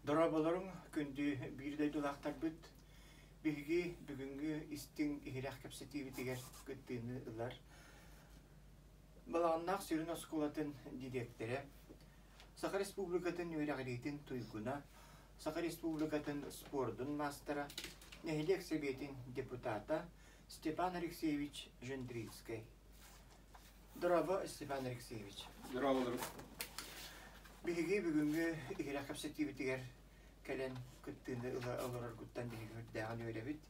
Дорооболоруҥ, күндү биир дойдулаахтарбыт! Биһиги бүгүҥҥү истиҥ иһирэх кэпсэтиибитигэр кыттыыны ылар Балаҕаннаах сүрүн оскуолатын дириэктэрэ, Саха Республикатын үөрэҕириитин туйгуна, Саха Республикатын спордун маастара, нэһилиэк сэбиэтин депутата Степан Алексеевич Жендринскэй. Дорообо, Степан Алексеевич. Дорооболору. Биһиги бүгүҥҥү иһирэх кэпсэтиибитигэр кэлэн кыттыыны ыла олороргуттан биһиги үрдээҕин үөрэбит.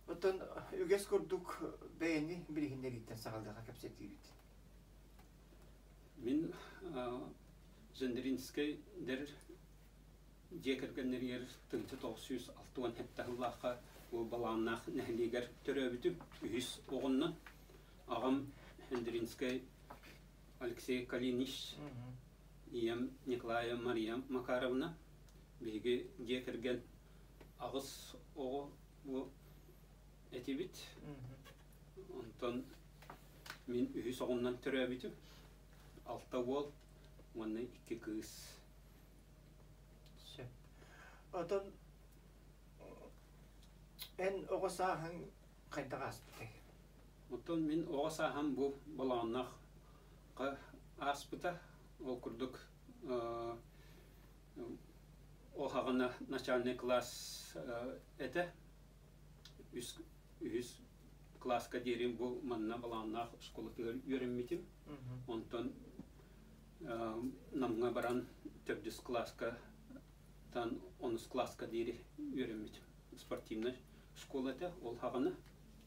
Оттон үгэс курдук бэйэни билиһиннэрииттэн саҕалыаха кэпсэтиибит. Мин Жендринскэй дэр дьиэ кэргэннэригэр 1967 сыллаахха бу Балааннаах нэһилиэгэр төрөөбүтүм. Үһүс оҕоннон аҕам Хендринскэй Алексей Калинич, ийэм Николаева Мария Макаровна. Биһиги дьиэ кэргэн аҕыс оҕо бу этибит. Онтон мин үһүс оҕоннон төрөөбүтүм. Алта уол уонна икки кыыс. Сөп. Отон эн оҕо сааһыҥ хайдах ааспытай? Оттон мин оҕо сааһым бу Балаҕаннаахха ааспыта. Ол курдук ол хаҕына начальный класс этэ. Үс, үһүс кылааска диэри бу манна Балаҕаннаах оскуолатыгар үөрэммитим. Онтон Намҥа баран төрдүс кылааска тан онус кылааска диэри үөрэммитим. Спортивнай школа этэ ол хаҕана.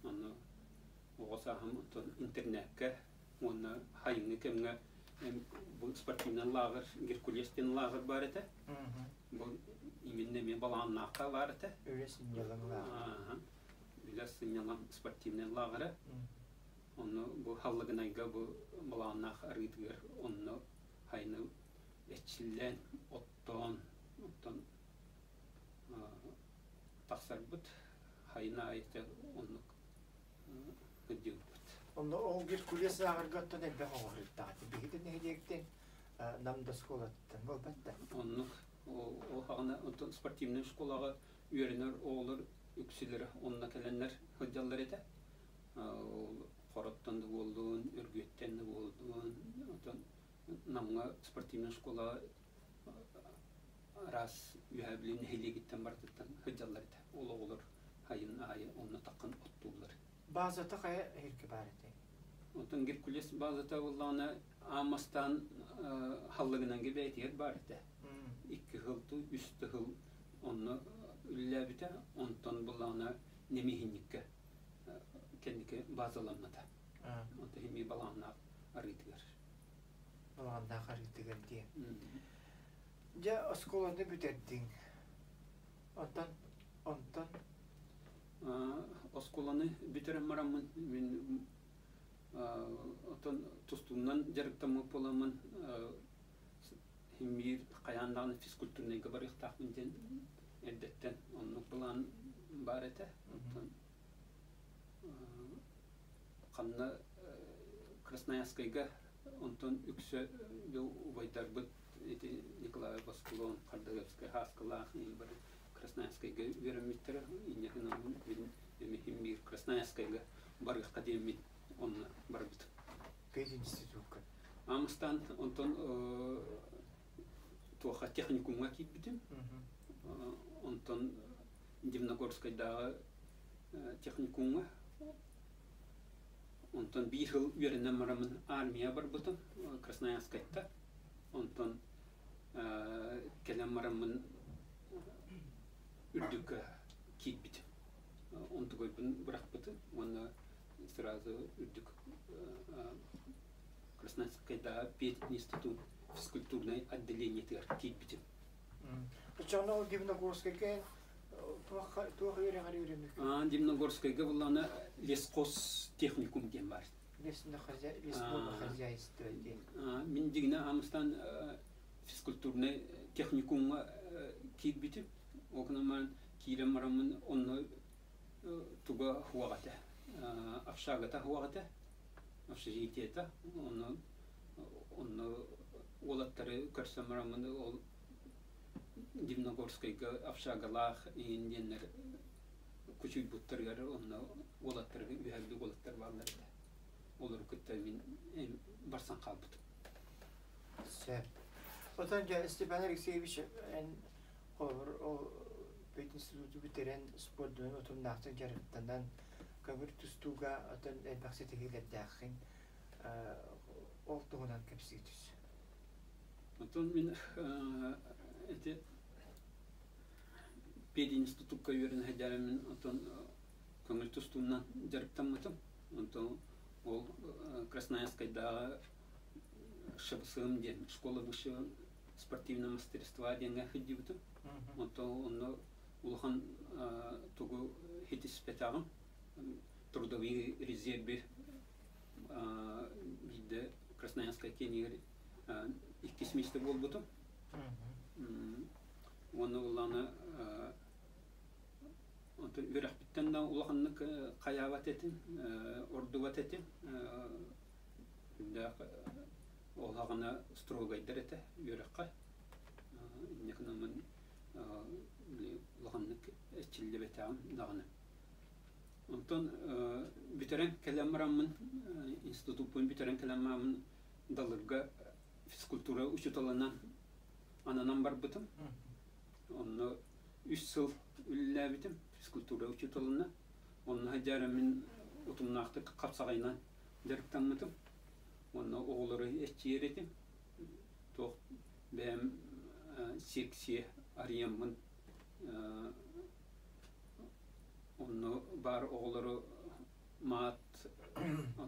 Онно оҕо сааһым оттон интернеккэ уонна сайыҥҥы кэмҥэ бу спортивнай лааҕыр Геркулес диэн лааҕыр баар этэ. Бу именно эмиэ Балаҕаннаахха баар этэ. Үлэ сынньалаҥ лааҕыра. Үлэ сынньалаҥ спортивнай лааҕыра. Онно бу Халлыгынайга бу Балаҕаннаах арыытыгар онно хайны эрчиллэн, оттоон, оттон тахсарбыт. Хайын аайы оннук сылдьыбыппыт. Онно ол Геркулес ааҕарга оттон элбэх оҕо сырыттаҕа. Биһиги нэһилиэктэн Нам да оскуолаттан буолбат да. Оннук. Ол хаҕына оттон спортивнай школаҕа үөрэнэр оҕолор үксүлэрэ онно кэлэннэр сылдьаллар этэ. Хороттон да буоллун, Өргүөттэн да буоллун, оттон Намҥа спортивнай школаҕа араас Үөһээ Бүлүү нэһилиэгиттэн барытыттан сылдьаллар этэ. Ол оҕолор сайын аайы онно таххан оттууллар. Базата хайа иһиргэ баар этэй? Оттон Геркулес базата буоллаҕына аан бастаан Халлыгынанга бэйэтигэр баар этэ. Икки сыл, үс да сыл онно үлэлээбитэ. Онтон буоллаҕына Немиһинньиккэ кэнники базаламмыта. Онто эмиэ Балаҕаннаах арыытыгар. Балаҕаннаах арыытыгар диэн. Дьэ, оскуоланы бүтэрдиҥ. Онтон онтон Оскуоланы бүтэрэн бараммын мин оттон тустуунан дьарыктаммыт буоламмын биир хайаан даҕаны физкультурнайга барыахтаахпын диэн эрдэттэн оннук былаан баар этэ. Оттон ханна Красноярскайга онтон үксэ убайдарбыт ити Николай Баскулон, Хардыгевскай, Һааскылаах бары Красноярскайга үөрэммиттэрэ. Инньэ гынан мин эмиһим биир Красноярскайга барыахха диэммин онно барбытым. Пединститутка. Амыстан онтон туоха техникумҥа киирбитим. Онтон Дивногорскайдааҕы техникумҥа. Онтон биир сыл үөрэнэн бараммын армия барбытым Красноярскайта. Онтон кэлэн бараммын үрдүккэ киирбитим. Онтугайбын бырахпытым уонна сразу үрдүк Красноярскайдааҕы пединститут физкультурнай отделениетыгар киирбитим. Оччоҕуна ол Дивногорскайга туох туох үөрэҕэр үөрэммиккин? Дивногорскайга буллаҕына лесхоз техникум диэн баар. Лесного хозяйства диэн. Мин дьиҥинэ аамыстаан физкультурнай техникумҥа киирбитим. Ол гынан баран киирэн бараммын онно туга хуох этэ, общагата хуох этэ, общежитиета. Онно онно уолаттары көрсөн бараммын ол Дивногорскайга общагалаах иин диэннэр кучуйбуттарыгар онно уолаттарга үһэллик уолаттар бааллар этэ. Олору кытта мин барсан хаалбытым. Сөп. Отон дьэ Степан Алексеевич эн холобур ол пединституту бүтэрэн спордунан утумнаахтык дьарыктанан көҥүл тустууга отон элбэх ситиһиилэрдээххин ол туһунан кэпсии түс. Отон мин ити пединститукка үөрэнэ сылдьарым отон көҥүл тустуунан дьарыктаммытым. Онтон ол Красноярскайдааҕы ШБСМ диэн школа высшего спортивного мастерства диэҥҥэ сылдьыбытым. Онтон онно улахан тугу хитиспэтэҕим. Трудовые резервы биирдэ Красноярскай киэнигэр иккис миэстэ буолбутум. Уонна улаана онтон үөрэхпиттэн да улаханнык хайаабат этим, ордубат этим. Үрдээх ол хаҕына строгайдар этэ үөрэххэ. Инньэ гынан улаханнык эрчиллибэтэҕим даҕаны. Онтон бүтэрэн кэлэн бараммын, институппун бүтэрэн кэлэн бараммын Далырга физкультура учууталынан ананан барбытым. Онно үс сыл үлэлээбитим физкультура учууталына. Онно сылдьара мин утумнаахтык хапсаҕайынан дьарыктаммытым. Онно оҕолору эрчийэр этим. Туох бэйэм секция арыйаммын онно баар оҕолору маат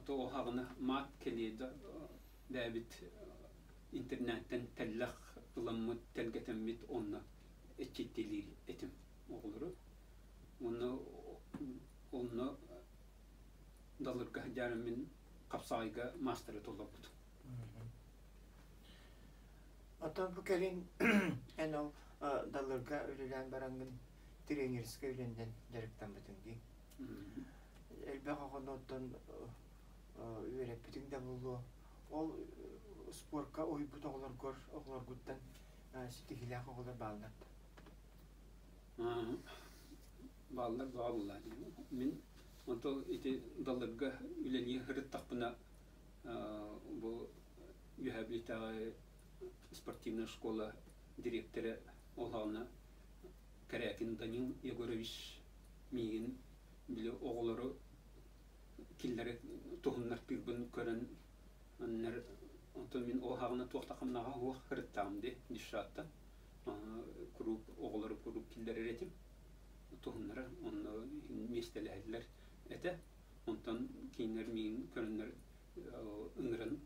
оһаҕына маат кэлиэ да бэйэбит интернеттэн тэллэх ыламмыт тэлгэтэммит онно эччиттилиир этим оҕолору уонна онно далырга сылдьарым мин хапсаҕайга маастары толорбутум. Оттон бу кэлин эн ол далырга үлэлээн бараҥҥын тренерскэй үлэннэн дьарыктаммытыҥ дии. Элбэх оҕону оттон үөрэппитиҥ да буолуо. Ол спорка уһуйбут оҕолоргор оҕолоргуттан ситиһиилээх оҕолор бааллар да? Бааллар бааллар. Мин онтон ити далырга үлэлии сырыттахпына бу Үөһээ Бүлүүтээҕи спортивная школа дириэктэрэ олоҕуна Корякин Данил Егорович миигин били оҕолору киллэри туһуннартыырбын көрөн аннар онтон мин ол хаҕына туох да хамнаҕа суох сырыттаҕым дии дишшааттан куруук оҕолору куруук киллэрэр этим туһуннара онно миэстэлэһэллэр этэ онтон кинилэр миигин көрөннөр ыҥыран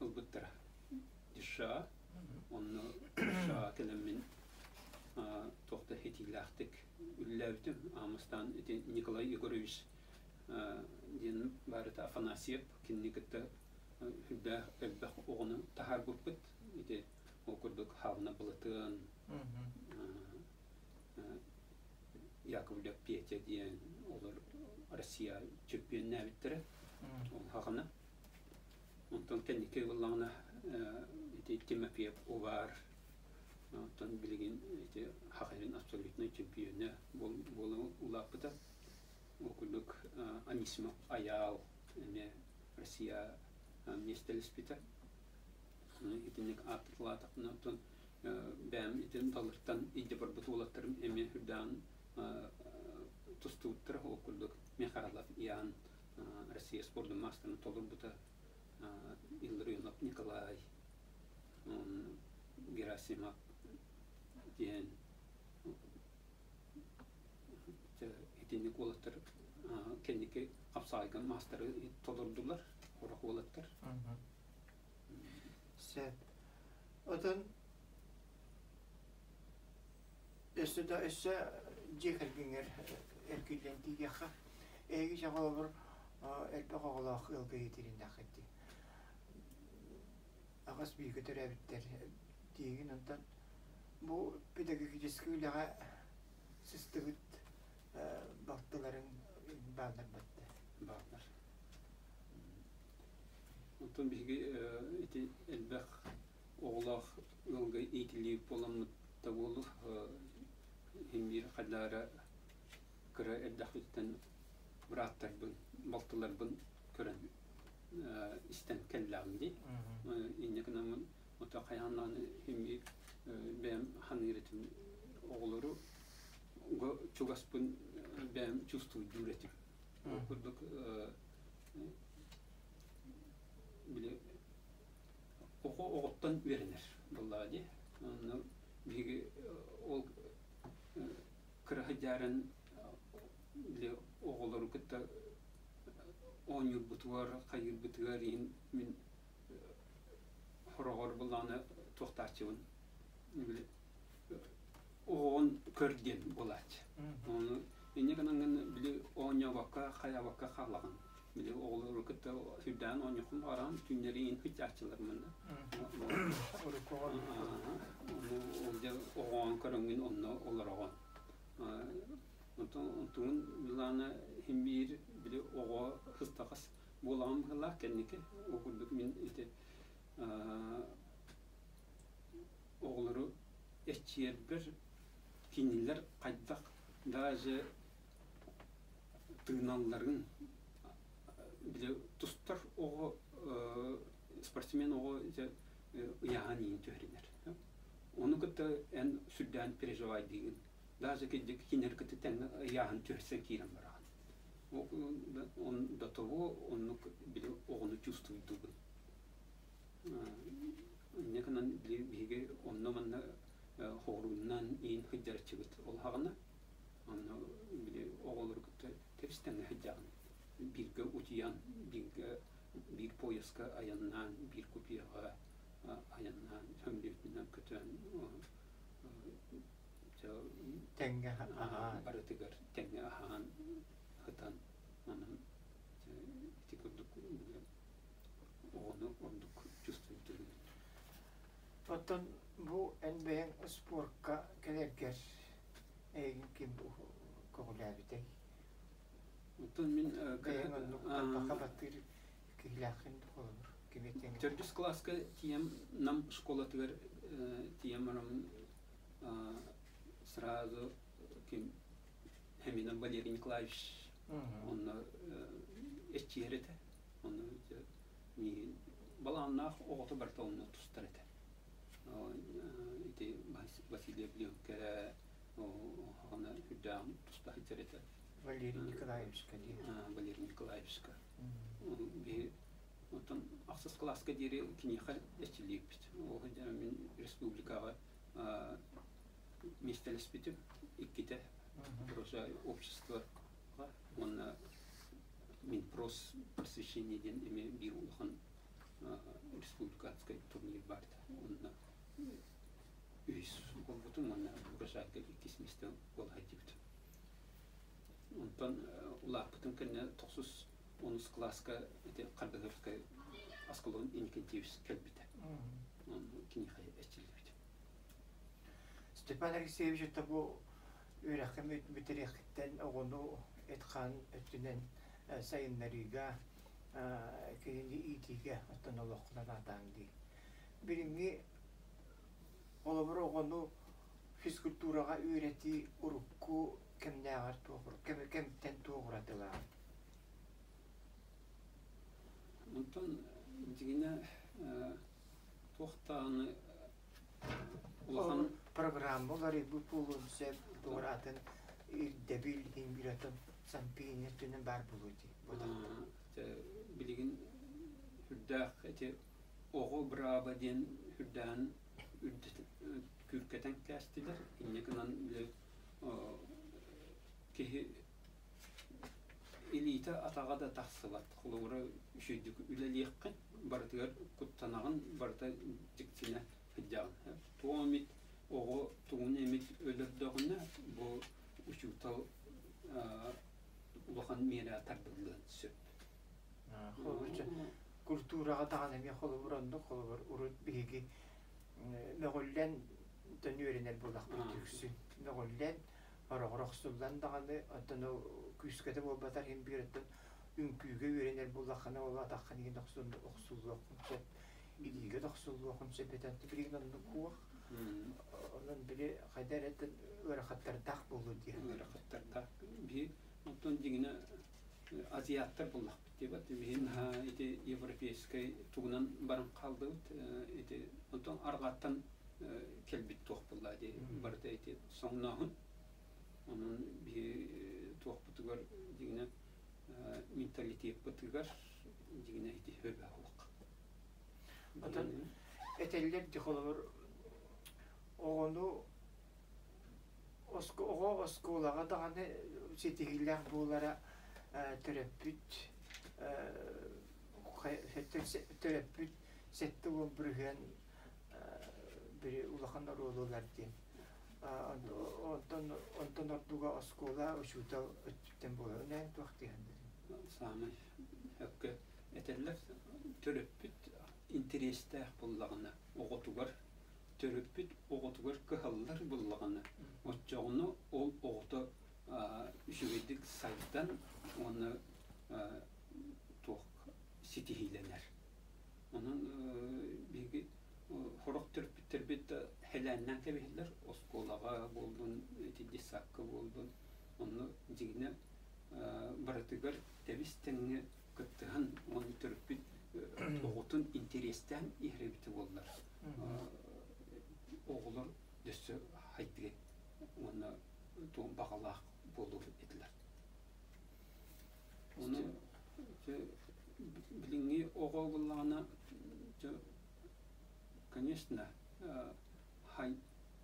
ылбыттара дишша онно дишша кэлэммин туох да итиилээхтик үлэлээбитим аамастаан ити Николай Егорович диэн баарыта Афанасьев кинини кытта сүрдээх элбэх оҕону таһаарбыппыт ити ол курдук Хавна Былатыан Яковлев Петя диэн олор Россия чөмпүйүөннээбиттэрэ ол хаҕана онтон кэнники ыллаҕына ити Тимофеев Увар оттон билигин ити Хахалин абсолютнай чемпионэ буола улааппыта ол курдук Анисимов Айаал эмиэ Россия миэстэлэспитэ итинник ааттатылаатахпына оттон бэйэм итин далыртан илдьэ барбыт уолаттарым эмиэ үрдээн тустубуттара ол курдук Михайлов Иоанн Россия спордун маастарын толорбута Илларионов Николай Герасимов диэн итинник уолаттар кэнники хапсаҕайга маастары толордулар сорох уолаттар. Сөп. Отон өссө да өссө дьиэ кэргэҥҥэр эргиллэн тиийиэххэ. Эһиги чэ холобур Элбэх оҕолоох ыалга иитилиннэххит дии. Аҕыс бииргэ төрөөбүттэр диигин, онтон бу педагогическай үлэҕэ сыстыбыт балтыларыҥ бааллар батта? Бааллар. Оттон биһиги ити элбэх оҕолоох ыалга иитиллибит буоламмыт да буолуо, иһин биир хайдаара кыра эрдэхпиттэн бырааттарбын, балтыларбын көрөн истэн кэллэҕим дии. Инньэ гынаммын ото хайаан даҕаны иһин бэйэм ханыыр этим оҕолору чугаспын бэйэм чувствуйдуур этим. Ол курдук били оҕо оҕоттон үөрэнэр буоллаҕа дии. Онно биһиги ол кыра сылдьааран били оҕолору кытта оонньуурбутугар, хайыырбытыгар иһин мин хороҕор былааны туохтааччыбын били оҕоҕун көр диэн буолааччы. Ону инньэ гынан били оонньообокко, хайаабакка хаалаҕын. Били оҕолору кытта сүрдээн оонньуоххун баҕараҕын, түүннэри иин сылдьааччылар манна. Ол дьэ оҕоҕун көрөҥҥүн онно олороҕун. Онтон онтугун былаана иһин биир били оҕо сыстаҕас буолаҕын быһыылаах кэнники. Ол курдук мин ити оҕолору эччийэрбэр кинилэр хайдах даже тыыналларын били тустар оҕо спортсмен оҕо дьэ ыйааһын иин түһэринэр. Ону кытта эн сүрдээн переживайдыыгын. Даже кинилэр кытта тэҥҥэ ыйааһын түһэрсэн киирэн бараҕын. Он до того оннук били оҕону чувствуйдугун. Инньэ гынан биһиги онно-манна хоҕурууннан иин сылдьарчыбыт ол хаҕына онно били оҕолору кытта тэбис-тэҥҥэ сылдьаҕын. Бииргэ утуйан, бииргэ биир поездка айаннаан, биир купеҕа айаннаан, сөмөлүөтүнэн көтөн Тэҥҥэ аһаан. Барытыгар тэҥҥэ аһаан, сытан, онон ити курдук оҕону ордук чувствуйдугун. Оттон бу эн бэйэҥ спорка кэлэргэр эйигин ким көҕүлээбитэй? Оттон мин Бэйэҥ оннук тарбахха баттыыр киһилээххин холобур кими тэҥ Төрдүс кылааска тиийэн Нам школатыгар тиийэн бараммын сразу ким Хеминов Валерий Николаевич онно эччиэр этэ. Онно балааннаах оҕото барыта онно тустар этэ. Ити Васильев Лүөҥкэ оҕону үрдээх туста сылдьар этэ. Валерий Николаевичка дии. Валерий Николаевичка. Биһи оттон ахсыс кылааска диэри киниэхэ эччилиирбит. Ол мин республикаҕа миэстэлэспитим иккитэ. Просто общество уонна Минпрос просвещение диэн эмиэ биир улахан республиканскай турнир баар этэ. Онно үһүс буолбутум уонна урожайга иккис миэстэ буола сылдьыбытым. Онтон улааппытым кэннэ тохсус онус кылааска ити Хардыһыровскай Аскалон Иннокентьевич кэлбитэ. Онно киниэхэ эчиллибитим. Степан Алексеевич это бу үөрэххэ бүтэриэххиттэн оҕону эт-хаан өттүнэн сайыннарыыга, кинини иитиигэ оттон олоххунан аатааҥ дии. Билиҥҥи холобур оҕону физкультураҕа үөрэтии урукку кэмнээҕэр кэмтэн туох уратылаах? Онтон дьиҥинэ туох даҕаны улахан Программа уларыйбыт буолуон сөп, туоратын ирдэбил иһин билэтин санпиин өттүнэн баар буолуо дии. Билигин үрдээх ити оҕо бырааба диэн үрдээн күүркэтэн кээстилэр. Инньэ гынан били киһи илиитэ атаҕа да тахсыбат. Холобура үчүгэйдик үлэлиэххин, барытыгар куттанаҕын, барыта дьиктинэ сылдьаҕын. Туох эмит оҕо тугун эмит өлөрдөҕүнэ, бу учуутал улахан миэрэ тардыллыан сөп. Холобур, культураҕа даҕаны эмиэ холобур оннук холобур урут биһиги мөҕүллэн төнүөрүнэр буоллахпыт үксүн мөҕүллэн хороҕор охсуллан даҕаны оттон ол күүскэтэ буолбатар иһин биир оттон үҥкүүгэ үөрэнэр буоллаххына ол атаххын иһин охсуллуоххун сөп илиигэ да охсуллуоххун сөп этэ билигин оннук уох онон били хайда эрэ ыарахаттардаах буолуо диэн ыарахаттардаах биһи оттон дьиҥинэ азиаттар буллахпыт диэбэт биһин ити европейскай тугунан баран хаалдыбыт ити онтон арҕааттан кэлбит туох буолла дии барыта ити соҥнооһун онон биһи туохпутугар дьиҥинэ менталитеппытыгар дьиҥинэ ити хөбө суох. Отон этэллэр ди холобур оҕону оҕо оскуолаҕа даҕаны ситиһиилээх буолара төрөппүт төрөппүт 70% улахан оруолу ылар диэн. Онтон онтон ордуга оскуола учуутал өттүттэн буолар. Онон туох диэхин Саамай өккө этэллэр төрөппүт интэриэстээх буоллаҕына оҕотугар төрөппүт оҕотугар кыһаллар буоллаҕына, оччоҕуна ол оҕото үчүгэйдик сайдан уонна туох ситиһиилэнэр. Онон биһиги сорох төрөппүттэрбит да хэлээннээн кэбиһэллэр, оскуолаҕа буоллун, ити детсадка буоллун, онно дьиҥинэ барытыгар тэбис-тэҥҥэ кыттыһан уонна төрөппүт оҕотун интэриэстээн иһэр эбитэ буоллар оҕолор өссө хайдыга уонна туох баҕалаах буолуо этилэр. Ону билиҥҥи оҕо буоллаҕына конечно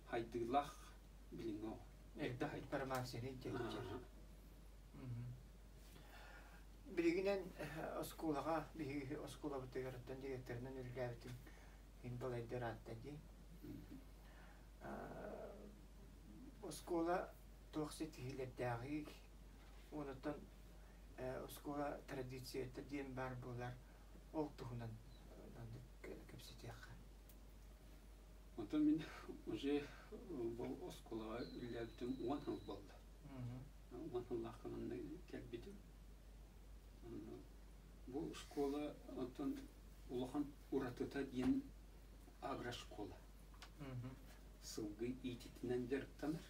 хайдыылаах билиҥҥи оҕо. Эрдэ информацияны диэччи. Билигинэн оскуолаҕа биһиги оскуолабытыгар оттон директорынан үлэлээбитим иһин балайда ыраатта дии. Оскуола туох ситиһиилэрдээҕий? Онтон оскуола традицията диэн баар буолар. Ол туһунан маннык кэпсэтиэххэ. Онтон мин уже бу оскуолаҕа үлэлээбитим 10 сыл буолла. 10 сыллаахха манна кэлбитим. Бу школа оттон улахан уратыта диэн агрошкола. Сылгы иититинэн дьарыктанар.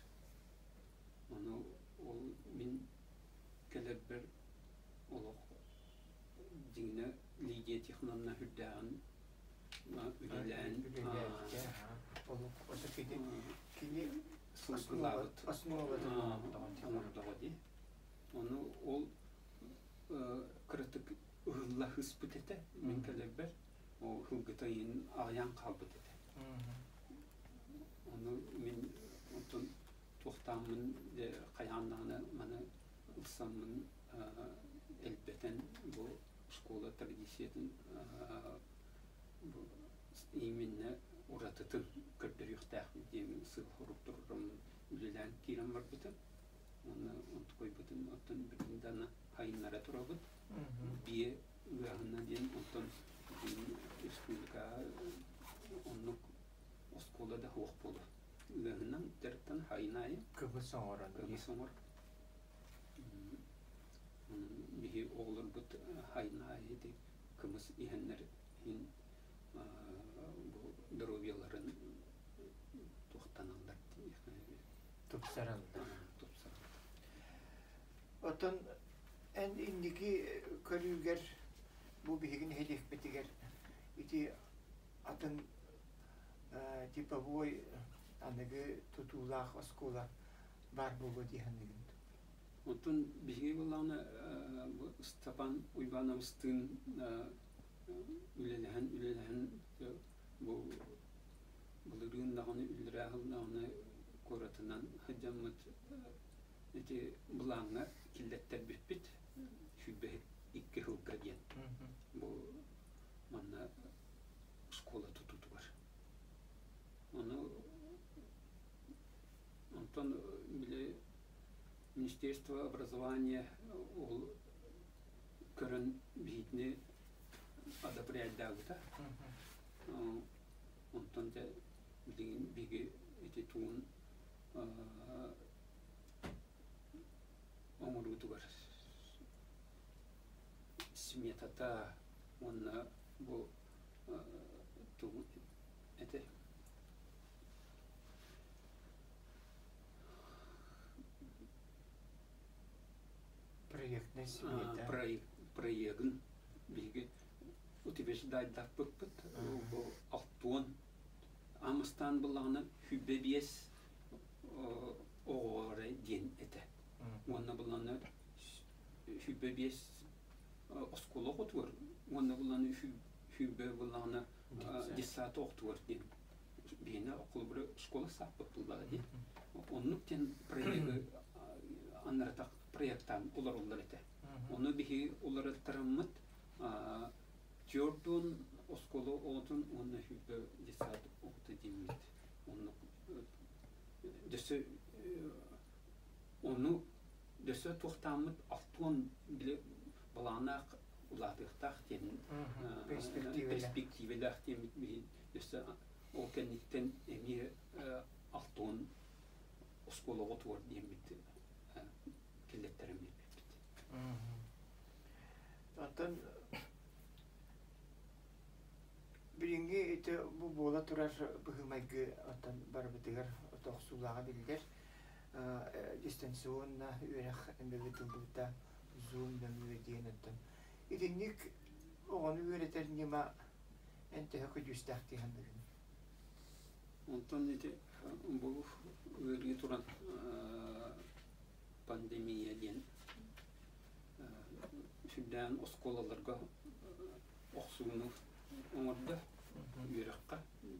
Ону ол мин кэлэрбэр олох дьиҥинэ Лидия Тихоновна үрдээҕин үлэлээн Олох кини сылгылаабыт основатын оҥордоҕо дии. Ону ол кыратык ыһылла ыспыт этэ мин кэлэрбэр ол һылгыта иһин аҕыйаан хаалбыт этэ. Ону мин онтон туохтааммын хайаан даҕаны маны ылсаммын элбэтэн бу школа традициятын бу именно уратытын көрдөрүөхтээхпит диэн сыал-сорук туруораммын үлэлээн киирэн барбытым. Уонна онтукайбытын оттон билигин даҕаны хайыннара турабыт. Биэ ыаһына диэн онтон республикаҕа оннук оскуола да суох буолуо. Ыаһынан дьарыктан хайын аайы Кыбыс оҥорон. Кыбыс оҥор. Биһи оҕолорбут хайын аайы ити кымыс иһэннэр иһин бу доруобуйаларын туохтаналлар Тупсараллар. Оттон эн инники көрүүгэр бу биһиги нэһилиэкпитигэр ити атын типовой аныгы тутуулаах оскуола баар буолуо дии саныыгын Оттон биһиги буоллаҕына бу Степан Уйбаанабыстыын үлэлэһэн үлэлэһэн бу былырыын даҕаны үллэрээ даҕаны куоратынан сылдьаммыт ити былааҥҥа киллэттэрбиппит 22 сылга диэн бу манна школа тутуутугар. Ону онтон били Министерство образования ол Көрөн биһигини одобряйдаабыта. Онтон дьэ билигин биһиги ити тугун оҥоруутугар сметата уонна бу тугу эти Проектнай смета. Проегын биһиги утверждайдаппыппыт. Бу алтуон Амыстаан буллаҕына хүбэ биэс оҕолоро диэн этэ. Уонна буллаҕына хүбэ биэс оскуола оҕотугар, уонна буллаҕына хүбэ буллаҕына детсад оҕотугар диэн биһиэнэ холобура школа сааппыт буллаҕа дии. Оннук диэн проегы аннаратах проектаан олороллор этэ. Ону биһи уларыттараммыт түөрт оскуола оҕотун уонна сүүрбэ детсад оҕото диэммит. Оннук дөссө ону дөссө туохтааммыт алтуон били балааннаах улаатыахтаах диэн перспективэлээх диэммит биһи өссө ол кэнниттэн эмиэ алтуон оскуола оҕотугар диэммит киллэттэрэн биэрбиппит. Оттон билиҥҥи ити бу буола турар быһыы-майгы оттон барыбытыгар охсуулааҕа биллэр. Дистанционно үөрэх эмэбит ылбыта Zoom нөҥүө диэн оттон итинник оҕону үөрэтэр ньыма эн төһө көдьүүстээх дии саныыгын? Онтон ити бу ыарыы туран пандемия диэн сүрдээн оскуолаларга охсууну оҥордо үөрэххэ,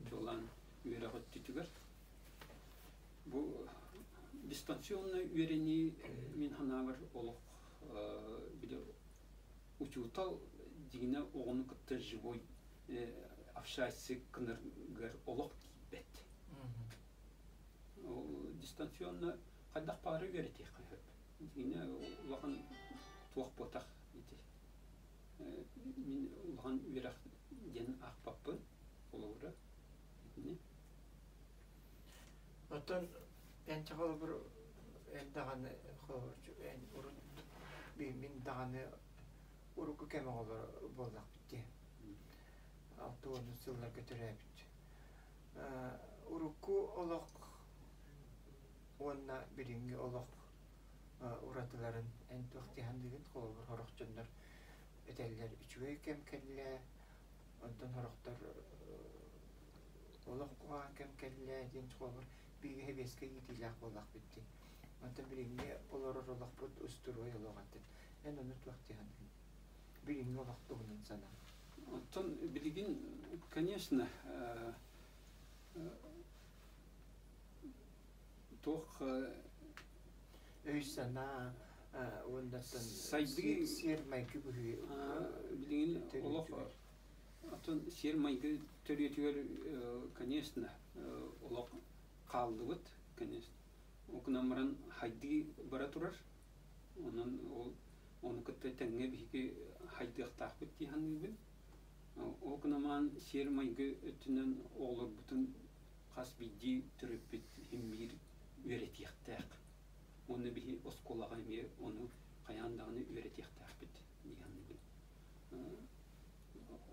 чуолаан үөрэх өттүтүгэр. Бу дистанционно үөрэнии мин санаабар олох били учуутал дьиҥинэ оҕону кытта живой общайся гынаргар олох тиийбэт. Дистанционно хайдах баҕарар үөрэтиэххэ сөп. Дьиҥинэ улахан туох буотах ити. Мин улахан үөрэх диэн аахпаппын холобура итини. Оттон эн холобур эн даҕаны холобур эн урут мин даҕаны урукку кэм оҕолоро буоллахпыт дии. 60 сылларга төрөөбүт. Урукку олох уонна билиҥҥи олох уратыларын эн туох дии саныыгын? Холобур, сорох дьоннор этэллэр үчүгэй кэм кэллэ, онтон сорохтор олох куһаҕан кэм кэллэ диэн холобур биһиги сэбиэскэй иитиилээх буоллахпыт дии. Онтон билиҥҥи олорор олохпут устуруой олох атын. Эн ону туох дии саныыгын? Билиҥҥи олох туһунан санаа. Оттон билигин, конечно, туох өй-санаа уоннаттан сайдыы сиэр-майгы быһыы билигин олох оттон сиэр-майгы төрүөтүгэр, конечно, олох хааллыбыт, конечно. Ол гынан баран хайдыы бара турар. Онон ол ону кытта тэҥҥэ биһиги хайдыахтаахпыт дии саныыбын. Ол гынан сиэр-майгы өттүнэн оҕолорбутун хас биирдии төрөппүт иһин биир үөрэтиэхтээх. Уонна биһи оскуолаҕа эмиэ ону хайаан даҕаны үөрэтиэхтээхпит дии саныыбын.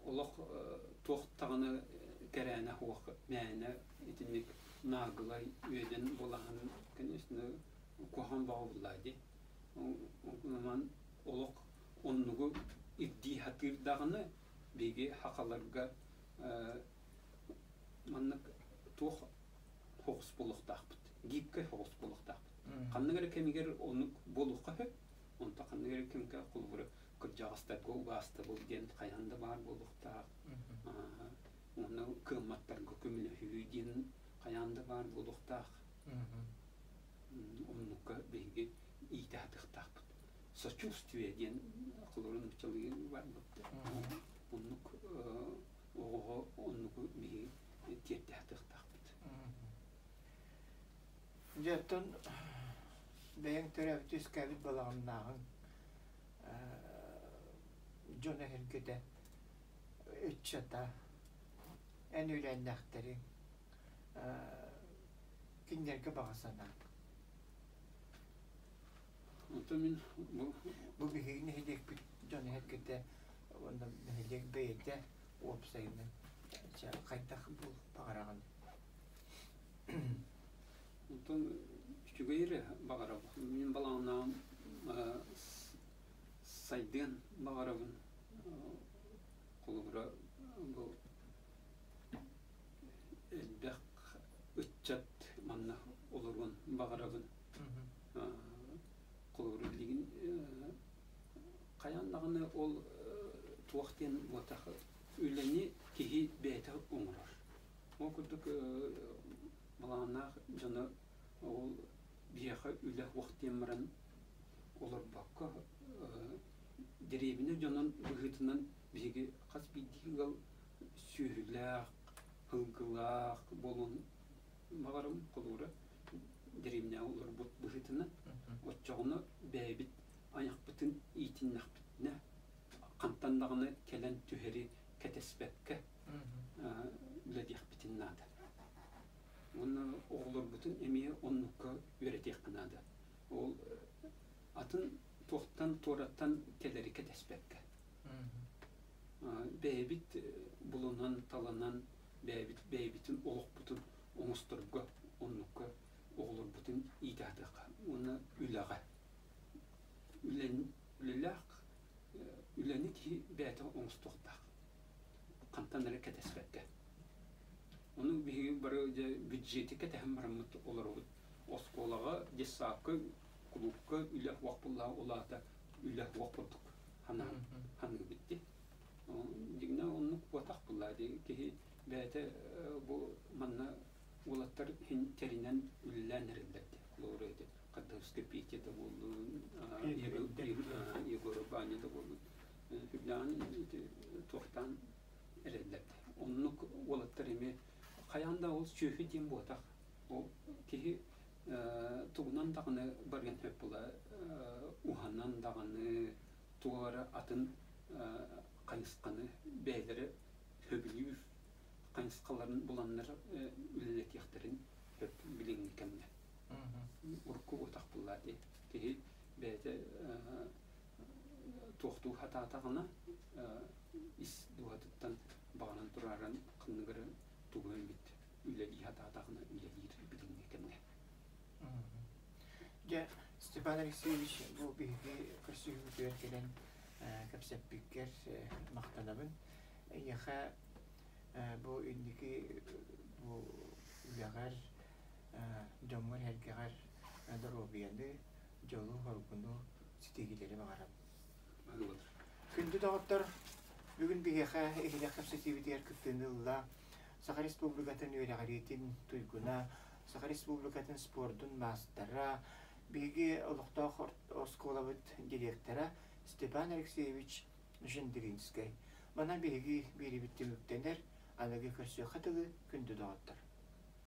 Олох туох даҕаны кэрээнэ суох мээнэ итинник наагылай үөдэн буолаһын, конечно, куһаҕан бөҕө буллаа дии. Онон олох оннугу ирдии сатыыр даҕаны биһиги сахаларга маннык туох соҕус буолуохтаахпыт, гибкэй соҕус буолуохтаахпыт. Ханнык эрэ кэмигэр оннук буолуохха сөп, онто ханнык эрэ кэмгэ холобура кырдьаҕастарга убаастабыл диэн хайаан да баар буолуохтаах. Уонна кыамматтарга көмөлөһүү диэн хайаан да баар буолуохтаах. Оннукка биһиги иитэ сатыахтаахпыт. Сочувствие диэн холобура нууччалыы барбыт. Оннук оҕоҕо оннугу биһиги тиэрдэ сатыахтаахпыт. Дьэ, оттон бэйэҥ төрөөбүт үөскээбит балаҕаннааҕыҥ. дьоно-сэргэтэ, ыччата, эн үөлээннээхтэриҥ кинилэргэ баҕа санаа. Онтон мин бу Бу биһиги нэһилиэкпит дьоно-сэргэтэ уонна нэһилиэк бэйэтэ уопсайынан хайдах буолуох баҕараҕын? Онтон үчүгэй эрэ баҕарабын. Мин балаҕаннаҕым сайдыан баҕарабын. Холобура, бу элбэх ыччат манна олоруон баҕарабын. Холобура, билигин хайаан даҕаны ол туох диэн буотах үлэни киһи бэйэтэ оҥорор. Ол курдук былааннаах дьоно ол биһиэхэ үлэ суох диэн баран олорбокко дэриэбинэ дьонун быһыытынан биһиги хас биирдии ыал сүөһүлээх, һылгылаах буолуон баҕарым холуура дэриэбинэҕэ олорбут быһыытынан оччоҕуна бэйэбит айахпытын иитиннэхпитинэ хантан даҕаны кэлэн түһэри кэтэспэккэ үлэлиэхпитин наада. Уонна оҕолорбутун эмиэ оннукка үөрэтиэххэ наада. Ол атын туохтан туораттан кэлэри кэтэспэккэ. Бэйэбит булунан, таланан, бэйэбит бэйэбитин олохпутун оҥосторго, оннукка оҕолорбутун иитэ сатыахха. Уонна үлэҕэ. Үлэлээх үлэни киһи бэйэтэ оҥостуохтаах. Хантан эрэ кэтэспэккэ. Ону биһиги бары дьэ бюджети кэтэһэн бараммыт олоробут. Оскуолаҕа, детсадка, кулуупка үлэ суох буоллаҕа ол аата үлэ суох курдук ханаан ханыыбыт дии. Дьиҥнэ оннук буотах буоллаа дии. Киһи бэйэтэ бу манна уолаттар иһин тэринэн үлэлээн эрэллэр дии. Холобура ити Кадовскай Петя да буоллун, Егор Ваня да буоллун. Үрдэҕин ити туохтаан эрэллэр дии. Оннук уолаттар эмиэ хайаан да ол сүөһү диэн буотах. Ол киһи тугунан даҕаны барыан сөп була уһанан даҕаны туох эрэ атын хайысханы бэйэлэрэ сөбүлүүр хайысхаларын буланнар үлэлэтиэхтэрин сөп билиҥҥи кэмҥэ. Урукку буотах буоллаа дии. Киһи бэйэтэ туохтуу сатаатаҕына ис дууһатыттан баҕаран турааран ханнык эрэ тугу эмит үлэлии сатаатаҕына үлэлиир билиҥҥи кэмҥэ. Дьэ, Степан Алексеевич, бу биһиги көрсүһүүбүтүгэр кэлэн кэпсэппиккэр махтанабын. Эйиэхэ бу инники бу үлэҕэр, дьоҥҥор-сэргэҕэр доруобуйаны, дьолу-соргуну, ситиһиилэри баҕарабын. Күндү доҕоттор, бүгүн биһиэхэ иһирэх кэпсэтиибитигэр кыттыыны ылла Саха Республикатын үөрэҕириитин туйгуна, Саха Республикатын спордун маастара, биһиги олохтоох оскуолабыт директора Степан Алексеевич Жендринскэй. Манан биһиги биэрибит түмүктэнэр, аныгы көрсүөххэ дылы күндү доҕоттор.